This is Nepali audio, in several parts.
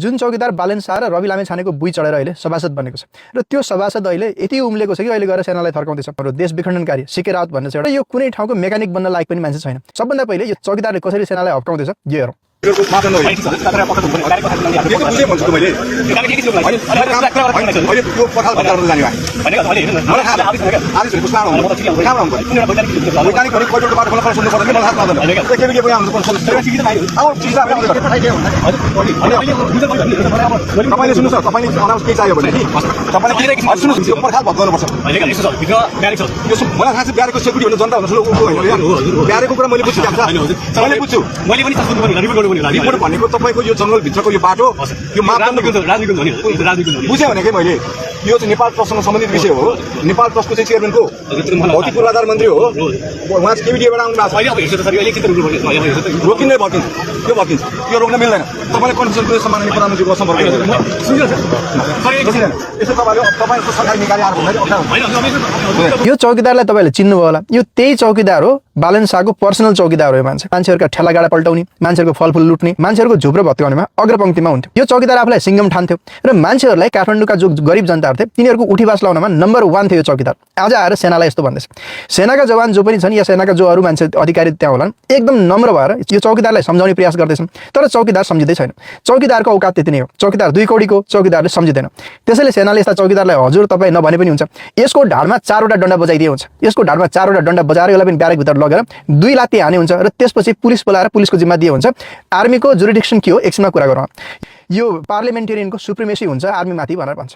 जुन चौकीदार बालेन शाह र रवि लामेछानेको बुई चढेर अहिले सभासद बनेको छ र त्यो सभासद अहिले यति उम्लेको छ कि अहिले गएर सेनालाई थर्काउँदैछ। हाम्रो देश विखण्डनकारी सीके राउत भन्ने चाहिँ एउटा यो कुनै ठाउँको मेकानिक बन्न लायक पनि मान्छे छैन। सबभन्दा पहिले यो चौकीदारले कसरी सेनालाई हप्काउँदैछ यो हेरौँ। रिपोर्ट भनेको तपाईको यो जंगल भित्रको यो बाटो यो मापदण्ड बुझे भने के मैले यो चाहिँ नेपाल ट्रस्टसँग सम्बन्धित विषय हो। नेपाल ट्रस्टको चाहिँ चेयरम्यानको भौतिक पूर्वाधार मन्त्री हो, उहाँ चाहिँ केबिडीबाट आउनु भएको छ। रोकिँदै भर्किन्छ, त्यो भर्किन्छ, यो रोक्न मिल्दैन। तपाईँले कन्स्टिट्युसनको सम्माननीय प्रधानमन्त्रीको सम्पर्क यसो तपाईँको सरकारी निकाय आएर भन्दै यो चौकीदारलाई तपाईँले चिन्नुभयो होला। यो त्यही चौकीदार हो, बालेन शाहको पर्सनल चौकीदार हो। यो मान्छे मान्छेहरूका ठेलागाडा पल्टाउने, मान्छेहरूको फलफुल लुट्ने, मान्छेहरूको झुप्रो भत्काउनेमा अग्रपङ्क्तिमा हुन्थ्यो। यो चौकीदार आफूलाई सिङ्गम ठान्थ्यो र मान्छेहरूलाई काठमाडौँका जो गरिब जनताहरू थिए तिनीहरूको उठीवास लाउनमा नम्बर 1 थियो यो चौकीदार। आज आएर सेनालाई यस्तो भन्दैछ। सेनाका जवान जो पनि छन् या सेनाका जो अरू मान्छे अधिकारी त्यहाँ होलान् एकदम नम्र भएर यो चौकीदारलाई सम्झाउने प्रयास गर्दैछन्, तर चौकीदार सम्झिँदै छैन। चौकीदारको औकात त्यति नै हो, चौकीदार 2 कौडीको, चौकीदारले सम्झिँदैन। त्यसैले सेनाले यस्ता चौकीदारलाई हजुर तपाईँ नभने पनि हुन्छ, यसको ढाडमा 4वटा डन्डा बजाइदिए हुन्छ। यसको ढाडमा 4वटा डन्डा बजाएर यसलाई पनि ब्यारेकभित्र लगेर 2 लात्ती हाने हुन्छ र त्यसपछि पुलिस बोलाएर पुलिसको जिम्मा दिए हुन्छ। आर्मीको जुरिडिक्सन के हो एकछिनमा कुरा गरौँ। यो पार्लिमेन्टेरियनको सुप्रिमेसी हुन्छ आर्मीमाथि भनेर भन्छ।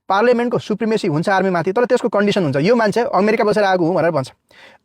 पार्लिमेन्टको सुप्रिमेसी हुन्छ आर्मीमाथि, तर त्यसको कन्डिसन हुन्छ यो मान्छे अमेरिका बसेर आएको हुँ भनेर भन्छ।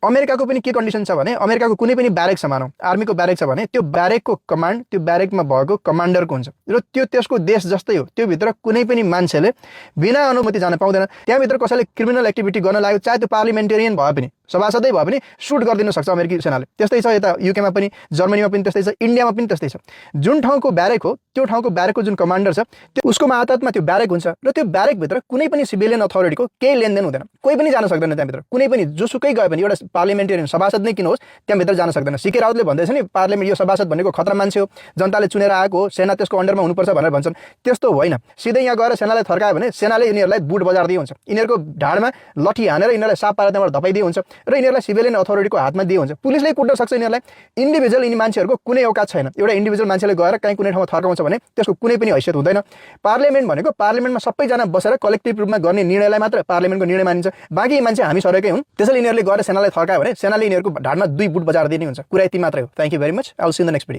अमेरिकाको पनि के कन्डिसन छ भने अमेरिकाको कुनै पनि ब्यारेक छ, मानौँ आर्मीको ब्यारेक छ भने त्यो ब्यारेकको कमान्ड त्यो ब्यारेकमा भएको कमान्डरको हुन्छ र त्यो त्यसको देश जस्तै हो। त्यो भित्र कुनै पनि मान्छेले बिना अनुमति जान पाउँदैन। त्यहाँभित्र कसैले क्रिमिनल एक्टिभिटी गर्न लाग्यो, चाहे त्यो पार्लिमेन्टेरियन भए पनि, सभासदै भए पनि सुट गरिदिन सक्छ अमेरिकी सेनाले। त्यस्तै छ यता युकेमा पनि, जर्मनीमा पनि त्यस्तै छ, इन्डियामा पनि त्यस्तै छ। जुन ठाउँको ब्यारेक हो त्यो ठाउँको ब्यारेकको जुन कमान्डर छ त्यो उसको मातहतमा त्यो ब्यारेक हुन्छ र त्यो ब्यारेकभित्र कुनै पनि सिभिलियन अथोरिटीको केही लेनदेन हुँदैन। कोही पनि जान सक्दैन त्यहाँभित्र, कुनै पनि जोसुकै गयो भने, एउटा पार्लिमेन्टेरियन सभासद नै किन होस् त्यहाँभित्र जान सक्दैन। सीके राउतले भन्दैछ नि पार्लिमेन्ट यो सभासद भनेको खतरा मान्छे हो, जनताले चुनेर आएको हो, सेना त्यसको अन्डरमा हुनुपर्छ भनेर भन्छन्। त्यस्तो होइन। सिधै यहाँ गएर सेनालाई थर्कायो भने सेनाले यिनीहरूलाई बुट बजार दिए हुन्छ, यिनीहरूको ढाडमा लठी हानेर यिनीहरूलाई साप पारेर त्यहाँबाट धपाइदिए हुन्छ र यिनीहरूलाई सिभिलियन अथोरिटीको हातमा दिए हुन्छ। पुलिसले कुट्न सक्छ यिनीहरूलाई। इन्डिभिजुअल यिनी मान्छेहरूको कुनै औकात छैन। एउटा इन्डिभिजुअल मान्छेले गएर कहीँ कुनै ठाउँमा थर्काउँछ भने त्यसको कुनै पनि हैसियत हुँदैन। पार्लिमेन्ट भनेको पार्लिमेन्टमा सबैजना बसेर कलेक्टिभ रूपमा गर्ने निर्णयलाई मात्र पार्लिमेन्टको निर्णय मानिन्छ। बाँकी मान्छे हामी सरेकै हुन्। त्यसैले यिनीहरूले गएर सेनालाई थर्कायो भने सेनाले यिनीहरूको ढाडमा 2 बुट बजार दिने हुन्छ। कुरा यति मात्रै हो। Thank you very much. I will see in the next video.